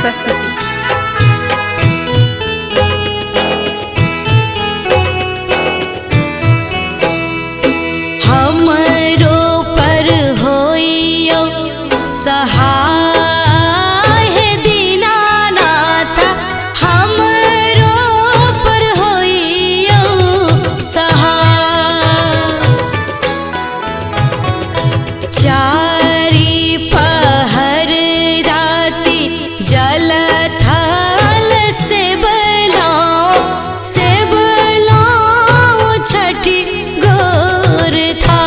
प्रस्तुति। हमरो पर होइयो सहाय दीनानाथ, हमरो पर होइयो सहाय। चारि पहर राति जल थल से बलाओ से बलाओ छठी गोर था।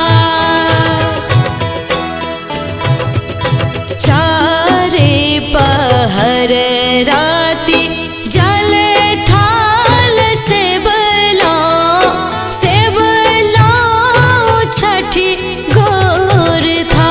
चारे पहर राति जल थाल से बलाओ छठी गोर था।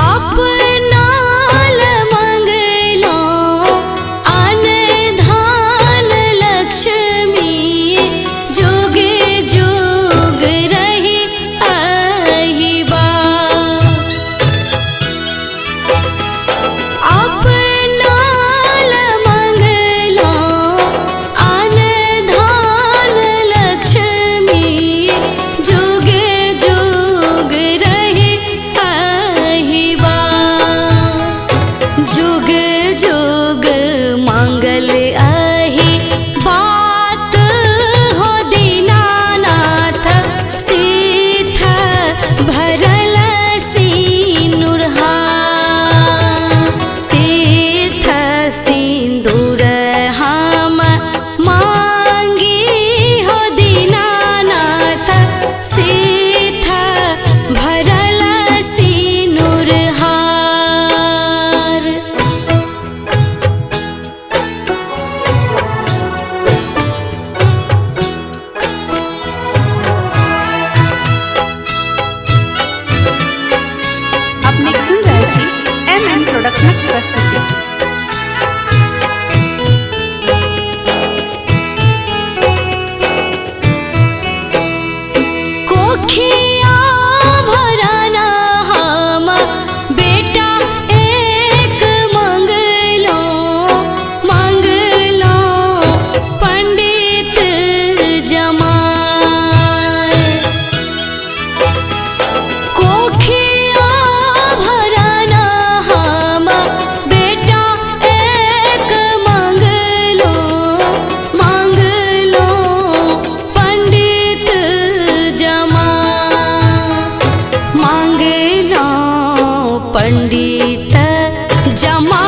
अपना मंगलो अन धान लक्ष्मी, जुगे जुग रही अहिबा। अपना मंगलो अन धान लक्ष्मी, जुगे जुग रही अहिबा। जुग जुग मंगल अहि बात हो दीनानाथ, सीथ भरल सिनुरहा। सीथ सिंदूर हम मांगी हो दीनानाथ, सीथ भरल सिनुरहार। अपने सुन रहल छी एम एन प्रोडक्शनक प्रस्तुति। कोखिया भरना हम बेटा एक मंगलो मंगलो पंडित जमाए। कोखिया भरना हम बेटा एक मंगलो मंगलो पंडित जमा। मांगलो पंडित जमा।